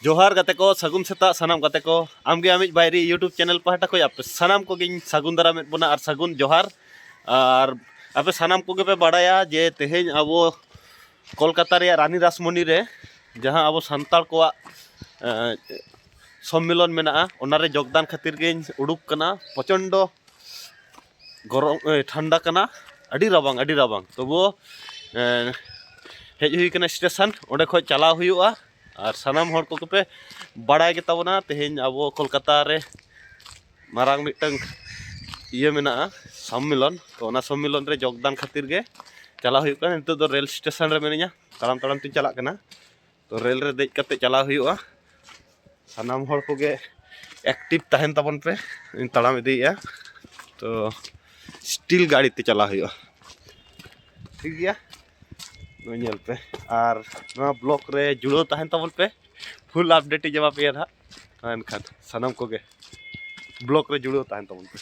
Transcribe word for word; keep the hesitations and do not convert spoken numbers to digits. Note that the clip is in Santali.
ᱡᱚᱦᱟᱨ ᱜᱟᱛᱮ ᱠᱚ, ᱥᱟᱹᱜᱩᱱ ᱥᱮᱛᱟᱜ ᱥᱟᱱᱟᱢ ᱜᱟᱛᱮ ᱠᱚ᱾ ᱟᱢᱜᱮ ᱟᱢᱤᱡ ᱵᱟᱭᱨᱤ YouTube ᱪᱮᱱᱮᱞ ᱯᱟᱦᱴᱟ ᱠᱷᱚᱱ ᱟᱯᱮ ᱥᱟᱱᱟᱢ ᱠᱚᱜᱮᱧ ᱥᱟᱹᱜᱩᱱ ᱫᱟᱨᱟᱢᱮᱫ ᱵᱚᱱᱟ ᱟᱨ ᱥᱟᱹᱜᱩᱱ ᱡᱚᱦᱟᱨ᱾ ᱟᱨ ᱟᱯᱮ ᱥᱟᱱᱟᱢ ᱠᱚᱜᱮ ᱯᱮ ᱵᱟᱲᱟᱭᱟ ᱡᱮ ᱛᱮᱦᱮᱧ ᱟᱵᱚ ᱠᱳᱞᱠᱟᱛᱟ ᱨᱮᱭᱟᱜ ᱨᱟᱱᱤ ᱨᱟᱥᱢᱚᱱᱤ ᱨᱮ ᱡᱟᱦᱟᱸ ᱟᱵᱚ ᱥᱟᱱᱛᱟᱲ ᱠᱚᱣᱟᱜ ᱮᱸ, ᱥᱚᱢᱢᱮᱞᱚᱱ ᱢᱮᱱᱟᱜᱼᱟ, ᱚᱱᱟᱨᱮ ᱡᱳᱜᱽᱫᱟᱱ ᱠᱷᱟᱹᱛᱤᱨ ᱜᱤᱧ ᱩᱰᱩᱠ ᱠᱟᱱᱟ᱾ ᱯᱨᱚᱪᱚᱱᱰᱚ ᱜᱚᱨᱚᱢ, ᱮ, ᱴᱷᱟᱱᱰᱟ ᱠᱟᱱᱟ, ᱟᱹᱰᱤ ᱨᱟᱵᱟᱝ, ᱟᱹᱰᱤ ᱨᱟᱵᱟᱝ᱾ ᱛᱚᱵᱩᱣ ᱮ, ᱦᱮᱡ ᱦᱩᱭ ᱠᱟᱱᱟ ᱥᱴᱮᱥᱚᱱ, ᱚᱸᱰᱮ ᱠᱷᱚᱱ ᱪᱟᱞᱟᱣ ᱦᱩᱭᱩᱜᱼᱟ᱾ ᱟᱨ ᱥᱟᱱᱟᱢ ᱦᱚᱲ ᱠᱚᱜᱮ ᱯᱮ ᱵᱟᱲᱟᱭ ᱜᱮᱛᱟ ᱵᱚᱱᱟ, ᱛᱮᱦᱮᱧ ᱟᱵᱚ ᱠᱳᱞᱠᱟᱛᱟ ᱨᱮ ᱢᱟᱨᱟᱝ ᱢᱤᱫᱴᱟᱝ ᱤᱭᱟᱹ ᱢᱮᱱᱟᱜᱼᱟ, ᱥᱚᱢᱢᱮᱞᱚᱱ᱾ ᱛᱚ ᱚᱱᱟ ᱥᱚᱢᱢᱮᱞᱚᱱ ᱨᱮ ᱡᱳᱜᱽᱫᱟᱱ ᱠᱷᱟᱹᱛᱤᱨ ᱜᱮ ᱪᱟᱞᱟᱣ ᱦᱩᱭᱩᱜ ᱠᱟᱱᱟ᱾ ᱱᱤᱛᱚᱜ ᱫᱚ ᱨᱮᱞ ᱥᱴᱮᱥᱚᱱ ᱨᱮ ᱢᱤᱱᱟᱹᱧᱟ, ᱛᱟᱲᱟᱢ ᱛᱟᱲᱟᱢ ᱛᱤᱧ ᱪᱟᱞᱟᱜ ᱠᱟᱱᱟ᱾ ᱛᱚ ᱨᱮᱞ ᱨᱮ ᱫᱮᱡ ᱠᱟᱛᱮ ᱪᱟᱞᱟᱣ ᱦᱩᱭᱩᱜᱼᱟ᱾ ᱥᱟᱱᱟᱢ ᱦᱚᱲ ᱠᱚᱜᱮ ᱮᱠᱴᱤᱵᱷ ᱛᱟᱦᱮᱱ ᱛᱟᱵᱚᱱ ᱯᱮ᱾ ᱤᱧ ᱛᱟᱲᱟᱢ ᱤᱫᱤᱭᱮᱫᱼᱟ᱾ ᱛᱚ ᱥᱴᱤᱞ ᱜᱟᱹᱲᱤ ᱛᱮ ᱪᱟᱞᱟᱣ ᱦᱩᱭᱩᱜᱼᱟ, ᱴᱷᱤᱠ ᱜᱮᱭᱟ᱾ ᱱᱚᱜᱼᱚᱭ ᱧᱮᱞ ᱯᱮ, ᱟᱨ ᱱᱚᱣᱟ ᱵᱞᱚᱜ ᱨᱮ ᱡᱩᱲᱟᱹᱣ ᱛᱟᱦᱮᱱ ᱛᱟᱵᱚᱱ ᱯᱮ, ᱯᱷᱩᱞ ᱟᱯᱰᱮᱴ ᱤᱧ ᱮᱢᱟ ᱯᱮᱭᱟ ᱱᱟᱦᱟᱜ᱾ ᱮᱱᱠᱷᱟᱱ ᱥᱟᱱᱟᱢ ᱠᱚᱜᱮ ᱵᱞᱚᱜ ᱨᱮ ᱡᱩᱲᱟᱹᱣ ᱛᱟᱦᱮᱱ ᱛᱟᱵᱚᱱ ᱯᱮ᱾